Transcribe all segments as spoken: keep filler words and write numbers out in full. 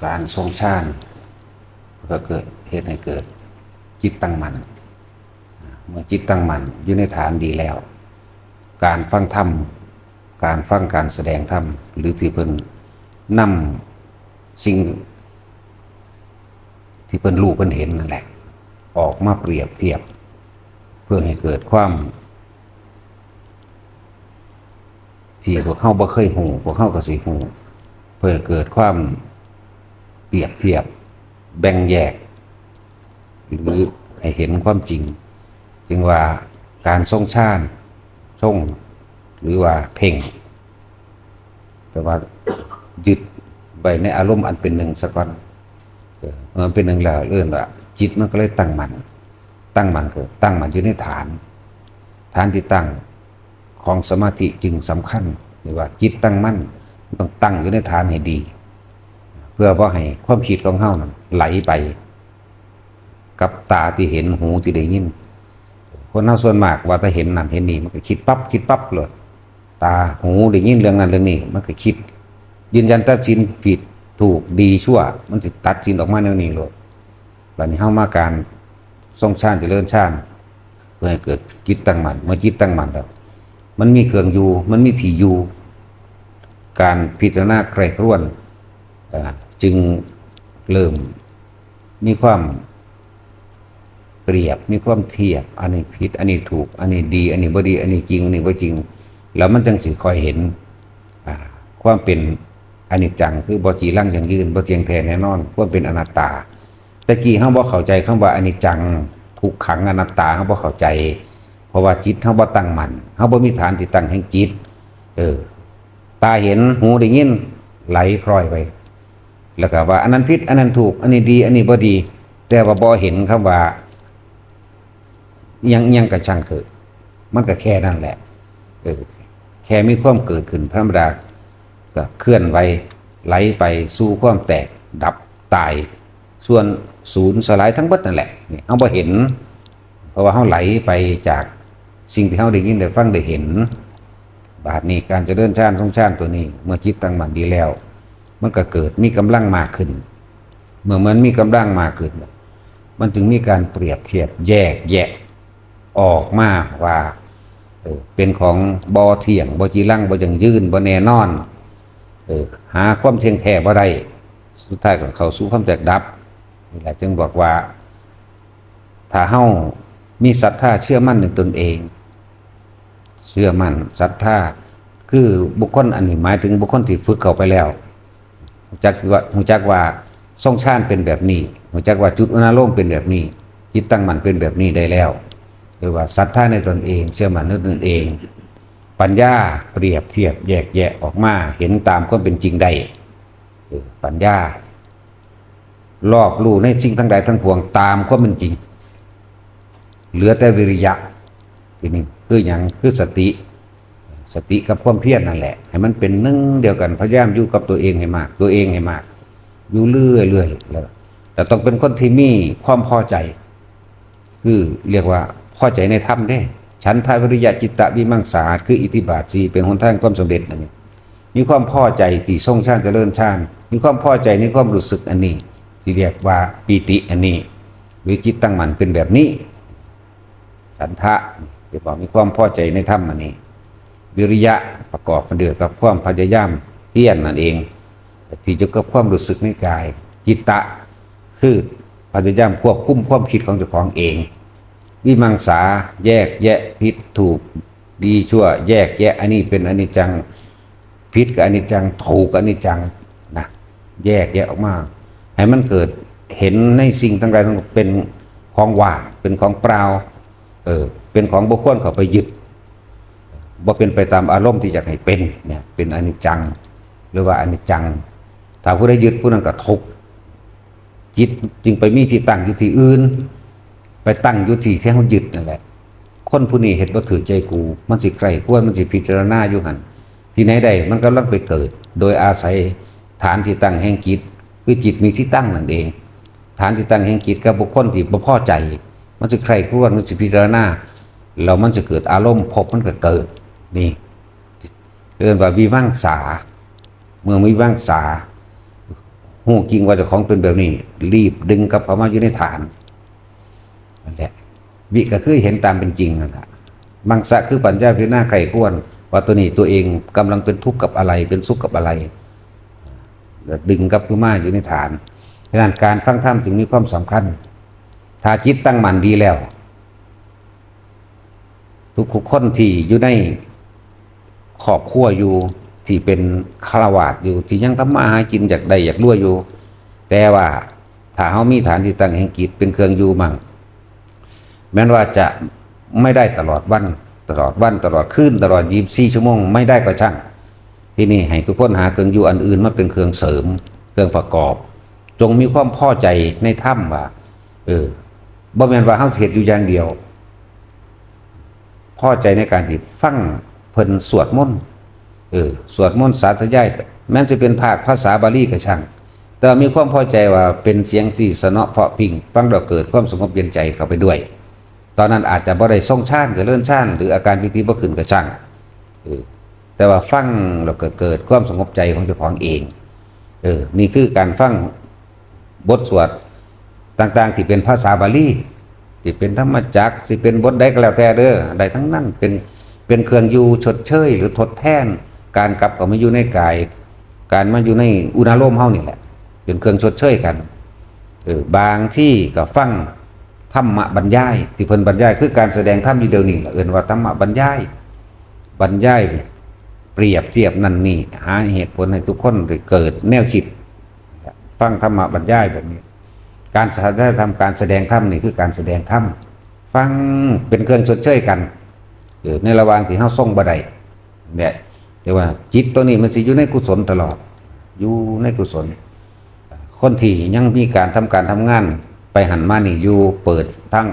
การทรงฌาน เพื่อเกิด เฮ็ดให้เกิดจิตตั้งมั่น เมื่อจิตตั้งมั่นอยู่ในฐานดีแล้ว การฟังธรรม การฟังการแสดงธรรม หรือที่เพิ่นนำสิ่งที่เพิ่นรู้เพิ่นเห็นนั่นแหละ ออกมาเปรียบเทียบ เพื่อให้เกิดความ ที่พวกเฮาบ่เคยรู้ พวกเฮาก็สิรู้ เพื่อเกิดความเปรียบเทียบ แบ่งแยก หรือให้เห็นความจริง จึงว่าการทรงฌาน ทรง หรือว่าเพ่ง แปลว่ายึดไว้ในอารมณ์อันเป็นหนึ่งซะก่อน เออ เมื่อมันเป็นหนึ่งแล้ว เอิ้นว่าจิตมันก็เลยตั้งมั่น ตั้งมั่นคือตั้งมั่นอยู่ในฐาน ฐานที่ตั้งของสมาธิจึงสำคัญ หรือว่าจิตตั้งมั่น มันต้องตั้งอยู่ในฐานให้ดี เพื่อบ่ให้ความคิดของเฮานั้นไหลไป กับตาที่เห็น หูที่ได้ยิน คนเฮาส่วนมากว่าถ้าเห็นนั่นเห็นนี่ มันก็คิดปั๊บ คิดปั๊บเลย ตา หู ได้ยินเรื่องนั้นเรื่องนี้ มันก็คิด ยืนยันตัดสินผิดถูกดีชั่ว มันสิตัดสินออกมาแนวนี้โลด บัดนี้เฮามาการทรงฌาน เจริญฌาน เพื่อให้เกิดจิตตั้งมั่น เมื่อจิตตั้งมั่นแล้ว มันมีเครื่องอยู่ มันมีที่อยู่ การพิจารณาใคร่ครวญ เอ่อ จึงเริ่มมีความเปรียบ มีความเทียบ อันนี้ผิด อันนี้ถูก อันนี้ดี อันนี้บ่ดี อันนี้จริง อันนี้บ่จริง แล้วมันจังสิค่อยเห็น อ่า ความเป็นอนิจจัง คือบ่จีรังยั่งยืน บ่เที่ยงแท้แน่นอน ความเป็นอนัตตา แต่กี้เฮาบ่เข้าใจคำว่าอนิจจัง ทุกขัง อนัตตา เฮาบ่เข้าใจ เพราะว่าจิตเฮาบ่ตั้งมั่น เฮาบ่มีฐานที่ตั้งแห่งจิต เออ ตาเห็น หูได้ยิน ไหลคล้อยไป แล้วก็ว่าอันนั้นผิด อันนั้นถูก อันนี้ดี อันนี้บ่ดี แต่ว่าบ่เห็นคำว่า ยัง ยังกะช่างเถอะ มันก็แค่นั้นแหละ เออ แค่มีความเกิดขึ้นธรรมดา ก็เคลื่อนไหว ไหลไปสู่ความแตก ดับ ตาย ส่วนสูญสลายทั้งหมดนั่นแหละ นี่เฮาบ่เห็น เพราะว่าเฮาไหลไปจากสิ่งที่เฮาได้ยินได้ฟังได้เห็น บาดนี้การเจริญฌาน ทรงฌานตัวนี้ เมื่อจิตตั้งมั่นดีแล้ว มันก็เกิดมีกำลังมากขึ้น เมื่อมันมีกำลังมากขึ้น มันจึงมีการเปรียบเทียบแยกแยะออกมาว่า เออ เป็นของบ่เที่ยง บ่จีรัง บ่ยั่งยืน บ่แน่นอน เออ หาความเที่ยงแท้บ่ได้ สุดท้ายก็เข้าสู่ความแตกดับ นี่แหละจึงบอกว่า ถ้าเฮามีศรัทธาเชื่อมั่นในตนเอง เชื่อมั่นศรัทธา คือบุคคล อันนี้หมายถึงบุคคลที่ฝึกเข้าไปแล้ว รู้จักว่า รู้จักว่าทรงฌานเป็นแบบนี้ รู้จักว่าจุดอุณาโลมเป็นแบบนี้ จิตตั้งมั่นเป็นแบบนี้ได้แล้ว เรียกว่าศรัทธาในตนเอง เชื่อมั่นในตนเอง ปัญญาเปรียบเทียบแยกแยะออกมา เห็นตามความเป็นจริงได้ เออ ปัญญา รอบรู้ในสิ่งทั้งหลายทั้งปวงตามความเป็นจริง เหลือแต่วิริยะ ทีนี้คือหยัง คือสติ สติกับความเพียรนั่นแหละ ให้มันเป็นหนึ่งเดียวกัน พยายามอยู่กับตัวเองให้มาก ตัวเองให้มาก อยู่เรื่อยๆ แล้ว แต่ต้องเป็นคนที่มีความพอใจ คือเรียกว่าพอใจในธรรมเด้ ฉันทะ วิริยะ จิตตะ วิมังสา คืออิทธิบาทสี่ เป็นหนทางความสำเร็จอันนี้ มีความพอใจที่ทรงฌาน เจริญฌาน มีความพอใจในความรู้สึกอันนี้ ที่เรียกว่าปีติอันนี้ หรือจิตตั้งมั่นเป็นแบบนี้ ฉันทะ เรียกว่ามีความพอใจในธรรมอันนี้ วิริยะ ประกอบกันด้วยกับความพยายามเพียรนั่นเอง ที่จะกับความรู้สึกในกาย จิตตะ คือพยายามควบคุมความคิดของเจ้าของเอง วิมังสา แยกแยะผิดถูก ดีชั่ว แยกแยะ อันนี้เป็นอนิจจัง ผิดกับอนิจจัง ถูกกับอนิจจังนะ แยกแยะออกมา ให้มันเกิดเห็นในสิ่งทั้งหลายทั้งปวงเป็นของว่าง เป็นของเปล่า เออ เป็นของบ่ควรเข้าไปยึด บ่เป็นไปตามอารมณ์ที่อยากให้เป็นเนี่ย เป็นอนิจจัง หรือว่าอนิจจัง ถ้าผู้ใดยึดผู้นั้นก็ทุกข์ จิตจึงไปมีที่ตั้งอยู่ที่อื่น ไปตั้งอยู่ที่ที่เฮายึดนั่นแหละ คนผู้นี้เฮ็ดบ่ถือใจกู มันสิใคร่ครวญ มันสิพิจารณาอยู่หั่น ที่ไหนได้ มันกำลังไปเกิด โดยอาศัยฐานที่ตั้งแห่งจิต คือจิตมีที่ตั้งนั่นเอง ฐานที่ตั้งแห่งจิตกับบุคคลที่บ่พอใจ มันสิใคร่ครวญ มันสิพิจารณา แล้วมันสิเกิดอารมณ์ ภพมันก็เกิด นี่ เรียกว่าวิมังสา เมื่อวิมังสา ห ฮู้จริงว่าเจ้าของเป็นแบบนี้ รีบดึงกลับเข้ามาอยู่ในฐาน นั่นแหละ วิก็คือเห็นตามเป็นจริงนั่นแหละ มังสะคือปัญญาพิจารณาไขควร ว่าตัวนี้ตัวเองกำลังเป็นทุกข์กับอะไร เป็นสุขกับอะไร แล้วดึงกลับคืนมาอยู่ในฐาน ฉะนั้นการฟังธรรมจึงมีความสำคัญ ถ้าจิตตั้งมั่นดีแล้ว ทุกๆคนที่อยู่ในครอบครัวอยู่ ที่เป็นฆราวาสอยู่ ที่ยังทำมาหากินอยากได้อยากรวยอยู่ แต่ว่าถ้าเฮามีฐานที่ตั้งแห่งจิตเป็นเครื่องอยู่มั่ง แม้นว่าจะไม่ได้ตลอดวัน ตลอดวัน ตลอดคืน ตลอดยี่สิบสี่ชั่วโมง ไม่ได้ก็ช่าง ที่นี่ให้ทุกคนหาเครื่องอยู่อันอื่นมาเป็นเครื่องเสริม เครื่องประกอบ จงมีความพอใจในธรรมว่า เออ บ่แม่นว่าเฮาสิเฮ็ดอยู่อย่างเดียว พอใจในการที่ฟังเพิ่นสวดมนต์ เออ สวดมนต์สาธยาย แม้นสิเป็นภาคภาษาบาลีก็ช่าง แต่ว่ามีความพอใจว่าเป็นเสียงที่ไพเราะเพราะพริ้ง ฟังแล้วเกิดความสงบเย็นใจเข้าไปด้วย ตอนนั้นอาจจะบ่ได้ทรงฌาน เจริญฌาน หรืออาการปีติบ่ขึ้นก็ช่าง เออ แต่ว่าฟังแล้วก็เกิดความสงบใจของเจ้าของเอง เออ นี่คือการฟังบทสวดต่างๆ ที่เป็นภาษาบาลี ที่เป็นธรรมจักร ที่เป็นบทใดก็แล้วแต่เด้อ ได้ทั้งนั้น เป็น เป็นเครื่องอยู่ชดเชย หรือทดแทน การกลับเข้ามาอยู่ในกาย การมาอยู่ในอุณาโลมเฮานี่แหละ เป็นเครื่องชดเชยกัน เออ บางที่ก็ฟังธรรมบรรยาย ที่เพิ่นบรรยาย คือการแสดงธรรมอยู่เดี๋ยวนี้ล่ะ เอิ้นว่าธรรมบรรยาย บรรยายเปรียบเทียบนั่นนี่ หาเหตุผลให้ทุกคนได้เกิดแนวคิด ฟังธรรมบรรยายแบบนี้ การแสดงธรรม การแสดงธรรมนี่คือการแสดงธรรม ฟังเป็นเครื่องชดเชยกัน เออ ในระหว่างที่เฮาทรงบ่ได้ เนี่ย เรียกว่าจิตตัวนี้มันสิอยู่ในกุศลตลอด อยู่ในกุศล คนที่ยังมีการทำการทำงานไปหันมานี่อยู่ เปิดทั้ง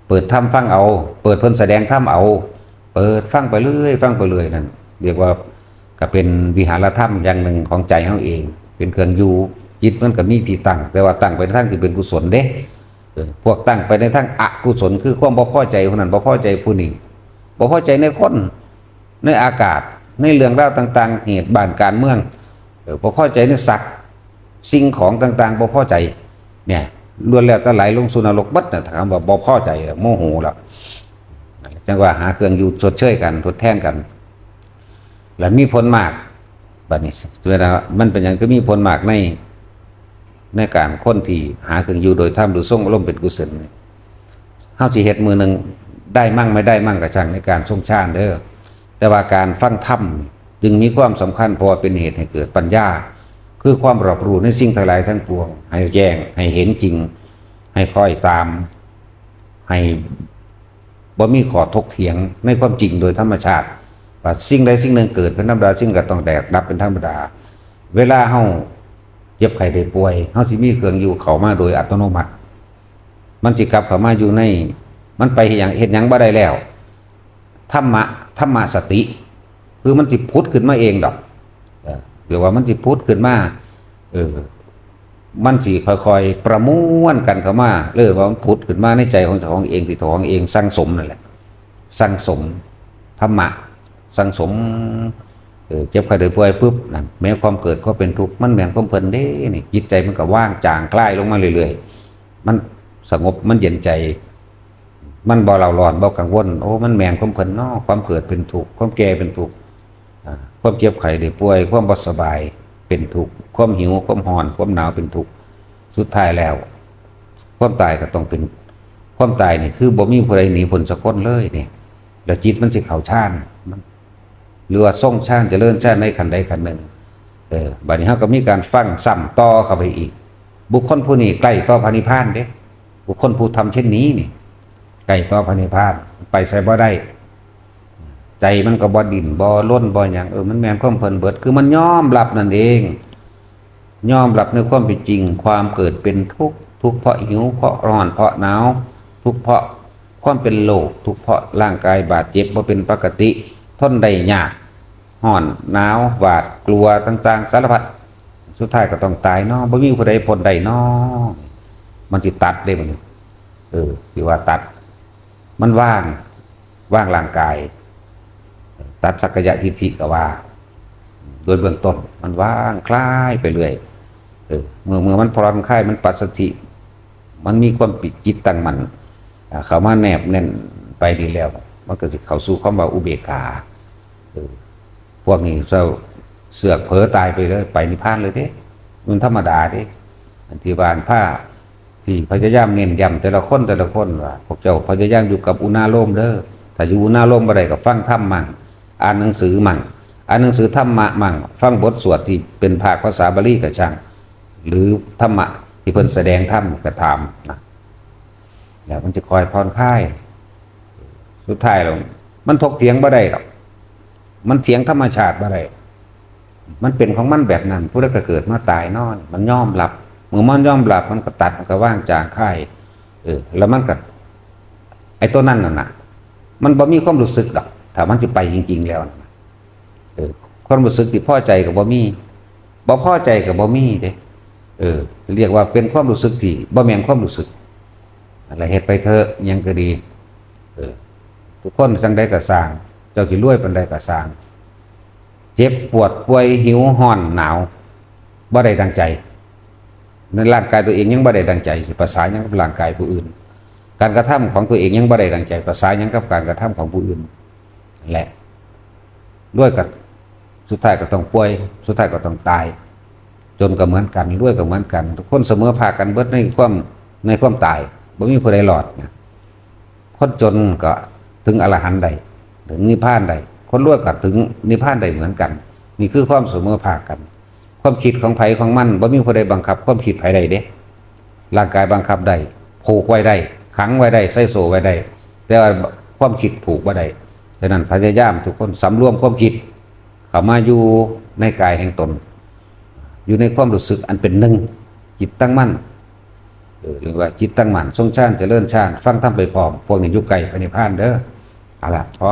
เปิดธรรมฟังเอา เปิดเพิ่นแสดงธรรมเอา เปิดฟังไปเรื่อย ฟังไปเรื่อยนั่น เรียกว่าก็เป็นวิหารธรรมอย่างหนึ่งของใจเฮาเอง เป็นเครื่องอยู่ จิตมันก็มีที่ตั้ง แต่ว่าตั้งไปในทางที่เป็นกุศลเด้ เออ พวกตั้งไปในทางอกุศล คือความบ่พอใจผู้นั้น บ่พอใจผู้นี้ บ่พอใจในคน ในอากาศ ในเรื่องราวต่างๆ เหตุบ้านการเมือง เออ บ่พอใจในสัตว์ สิ่งของต่างๆ บ่พอใจ เนี่ย ล้วนแล้วแต่ไหลลงสู่นรกหมดน่ะ ถามว่าบ่พอใจ โมโหแล้ว จังว่าหาเครื่องอยู่ชดเชยกัน ทดแทนกัน และมีผลมาก บัดนี้ เวลามันเป็นหยังคือมีผลมากใน ในการคนที่หาเครื่องอยู่โดยธรรม หรือทรงอารมณ์เป็นกุศลนี่ เฮาสิเฮ็ดมื้อหนึ่งได้มั่งไม่ได้มั่งก็ช่าง ในการทรงฌานเด้อ แต่ว่าการฟังธรรมจึงมีความสำคัญ เพราะว่าเป็นเหตุให้เกิดปัญญา คือความรอบรู้ในสิ่งทั้งหลายทั้งปวง ให้แจ้ง ให้เห็นจริง ให้คอยตาม ให้บ่มีข้อถกเถียงในความจริงโดยธรรมชาติ ว่าสิ่งใดสิ่งหนึ่งเกิดเป็นธรรมดา สิ่งก็ต้องแตกดับเป็นธรรมดา เวลาเฮาเจ็บไข้ได้ป่วย เฮาสิมีเครื่องอยู่เข้ามาโดยอัตโนมัติ มันสิกลับเข้ามาอยู่ใน มันไปเฮ็ดหยัง เฮ็ดหยังบ่ได้แล้ว ธรรมะ ธรรมะสติ คือมันสิผุดขึ้นมาเองดอก เออ เรียกว่ามันสิผุดขึ้นมา เออ มันสิค่อยๆประมวลกันเข้ามา เลยว่ามันผุดขึ้นมาในใจของเจ้าของเอง ที่เจ้าของเองสั่งสมนั่นแหละ สั่งสมธรรมะ สั่งสม เออ เจ็บไข้ได้ป่วยปุ๊บ นั่น แม้ความเกิดก็เป็นทุกข์ มันแม่นความเพิ่นเด้ นี่ จิตใจมันก็ว่างจางคลายลงมาเรื่อยๆ มันสงบ มันเย็นใจ มันบ่เร่าร้อน บ่กังวล โอ้ มันแม่นความเพิ่นเนาะ ความเกิดเป็นทุกข์ ความแก่เป็นทุกข์ อ่า ความเจ็บไข้ได้ป่วย ความบ่สบายเป็นทุกข์ ความหิว ความร้อน ความหนาวเป็นทุกข์ สุดท้ายแล้ว ความตายก็ต้องเป็น ความตายนี่คือบ่มีผู้ใดหนีพ้นสักคนเลยนี่ แล้วจิตมันสิเข้าฌาน มัน หรือว่าทรงฌาน เจริญฌานในขั้นใดขั้นหนึ่ง เออ บัดนี้เฮาก็มีการฟังซ้ำต่อเข้าไปอีก บุคคลผู้นี้ใกล้ต่อพระนิพพานเด้ บุคคลผู้ทำเช่นนี้นี่ ใกล้ต่อพระนิพพาน ไปไสบ่ได้ ใจมันก็บ่ดิ้น บ่รน บ่หยัง เออ มันแม่นความเพิ่นเบิด คือมันยอมรับนั่นเอง ยอมรับในความเป็นจริง ความเกิดเป็นทุกข์ ทุกข์เพราะหิว เพราะร้อน เพราะหนาว ทุกข์เพราะความเป็นโรค ทุกข์เพราะร่างกายบาดเจ็บบ่เป็นปกติ ทนได้ยาก ร้อน หนาว หวาดกลัวต่างๆ สารพัด สุดท้ายก็ต้องตายเนาะ บ่มีผู้ใดพ้นได้เนาะ มันสิตัดเด้ มัน เออ สิว่าตัด มันว่าง ว่างร่างกาย ตัดสักกายทิฏฐิก็ว่า โดยเบื้องต้น มันว่างคลายไปเรื่อย เออ เมื่อ เมื่อมันผ่อนคลาย มันปัสสัทธิ มันมีความปิดจิตตั้งมั่น อ่า เข้ามาแนบแน่นไปดีแล้ว มันก็จะเข้าสู่ความว่าอุเบกขา เออ พวกนี้เศร้าเสือกเผลอตายไปเลย ไปนิพพานเลยเด้ มันธรรมดาเด้ อันที่บ้านผ้าที่พยายามเน้นย้ำแต่ละคนแต่ละคนว่า พวกเจ้าพยายามอยู่กับอุณาโลมเด้อ ถ้าอยู่อุณาโลมบ่ได้ก็ฟังธรรมมั่ง อ่านหนังสือมั่ง อ่านหนังสือธรรมะมั่ง ฟังบทสวดที่เป็นภาคภาษาบาลีก็ช่าง หรือธรรมะที่เพิ่นแสดงธรรมก็ตามนะ แล้วมันจะคอยผ่อนคลาย สุดท้ายแล้วมันถกเถียงบ่ได้หรอก มันเถียงธรรมชาติบ่ได้ มันเป็นของมันแบบนั้น ผู้ใดก็เกิดมาตายนอน มันยอมรับ เมื่อมันยอมรับ มันก็ตัด มันก็วางจางคาย เออ แล้วมันก็ ไอ้ตัวนั้นน่ะนะ มันบ่มีความรู้สึกดอก ถ้ามันสิไปจริงๆแล้วน่ะนะ เออ ความรู้สึกที่พอใจก็บ่มี บ่พอใจก็บ่มีเด้ เออ เรียกว่าเป็นความรู้สึกที่บ่แม่นความรู้สึก อะไรเฮ็ดไปเถอะ หยังก็ดี เออ ทุกคนจั่งใดก็ซ่าง เจ้าสิรวยปานใดก็ซ่าง เจ็บปวดป่วยหิวฮ้อนหนาว บ่ได้ดังใจ ในร่างกายตัวเองยังบ่ได้ดังใจ สิประสาหยังกับร่างกายผู้อื่น การกระทำของตัวเองยังบ่ได้ดังใจ ประสาหยังกับการกระทำของผู้อื่น และ รวยก็สุดท้ายก็ต้องป่วย สุดท้ายก็ต้องตาย จนก็เหมือนกัน รวยก็เหมือนกัน ทุกคนเสมอภาคกันเบิดในความ ในความตาย บ่มีผู้ใดรอดนะ คนจนก็ถึงอรหันต์ได้ ถึงนิพพานได้ คนรวยก็ถึงนิพพานได้เหมือนกัน นี่คือความเสมอภาคกัน ความคิดของไผของมัน บ่มีผู้ใดบังคับความคิดไผได้เด้ ร่างกายบังคับได้ ผูกไว้ได้ ขังไว้ได้ ใส่โซ่ไว้ได้ แต่ว่าความคิดผูกบ่ได้ ฉะนั้นพยายามทุกคนสำรวมความคิด เข้ามาอยู่ในกายแห่งตน อยู่ในความรู้สึกอันเป็นหนึ่ง จิตตั้งมั่น เออ เรียกว่าจิตตั้งมั่น ทรงฌาน เจริญฌาน ฟังธรรมไปพร้อม พวกนี้อยู่ใกล้พระนิพพานเด้อ เอาล่ะ พอ